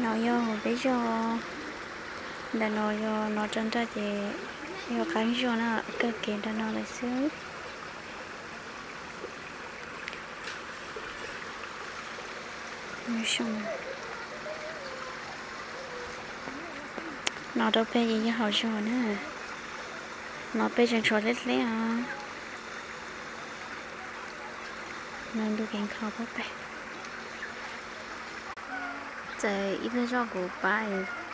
No yog hauv peb zos, ntawm no yog no rau nraj ces yog qab zos na, kawg kev nram no lawm xwb. No rau pem ces yog hauv zos na. No peb tseem tshuav hleb hleb os. No ntu kev nkhaus pem. Txawm ib pliag zoj kuv pab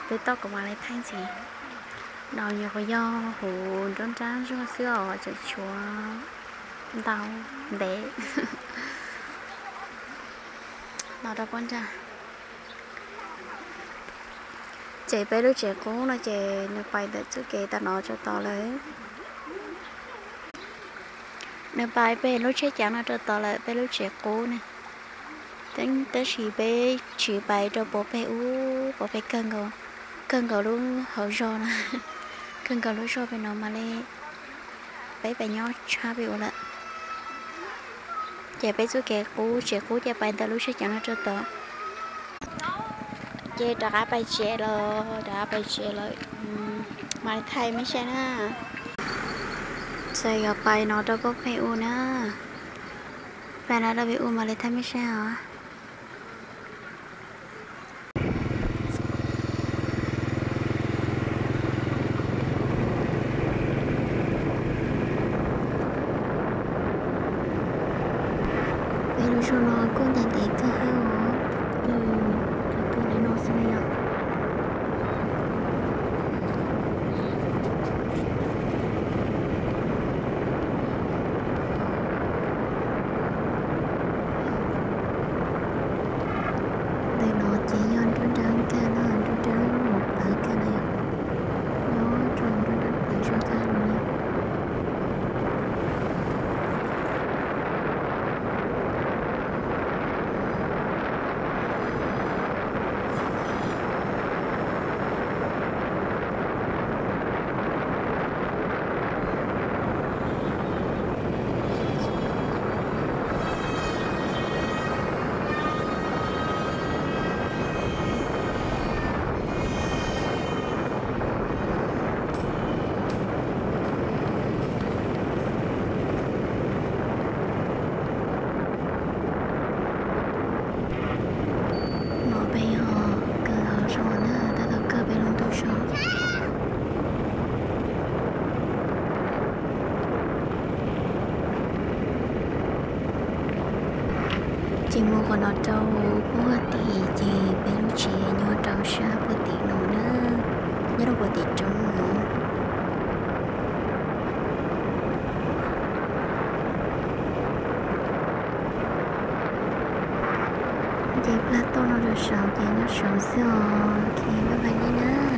peb toj kuv mam li thaij ntxiv. No nyuam qhuav yog hauv nruab nrab zog xwb os, tseem tshuav ntau ntev. No rau pem nrad. Ces peb lub tsev qub no ces nws pais ntawm txoj kev tam no rau tod lawm. Nws pais pem lub tsheb cav no rau tod lawm, peb lub tsev qub ne. Tab sis peb tsis pais rau pem pem ub, pem pem kawg nkaus, kawg nkaus lub hauv zos na, kawg nkaus lub zos pem no mam li peb pais nyob tshab pem ub lawm. Ces peb txoj kev qub, tsev qub ces pais ntawm lub tsheb cav no rau tod. Ces rov qab pais tsev lawm, rov qab pais tsev lawm. Mam li thaij mej saib na. Txawm yuav pais no rau pem pem ub na, pais no rau pem ub mam li thaij mej saib os. Peb lub zos no kuj ntev ntev kawg thiab os, nws tsuas tuaj li no xwb na yom. Ntawm no ces yog nruab nrab kawg na, nruab nrab mus plawv kawg na, nyob rau nruab nrab plawv zog kawg no na. No peb yog kawg hauv zos na, tab tom kawg peb lub ntuj zos. Ces mus qhov no rau puag tim ces peb lub tsev nyob rau sab puag tim no na, nyob rau puag tim roob no. Ces plag toj no rau saud ces nyob saud xwb os, ok, bye bye nej na.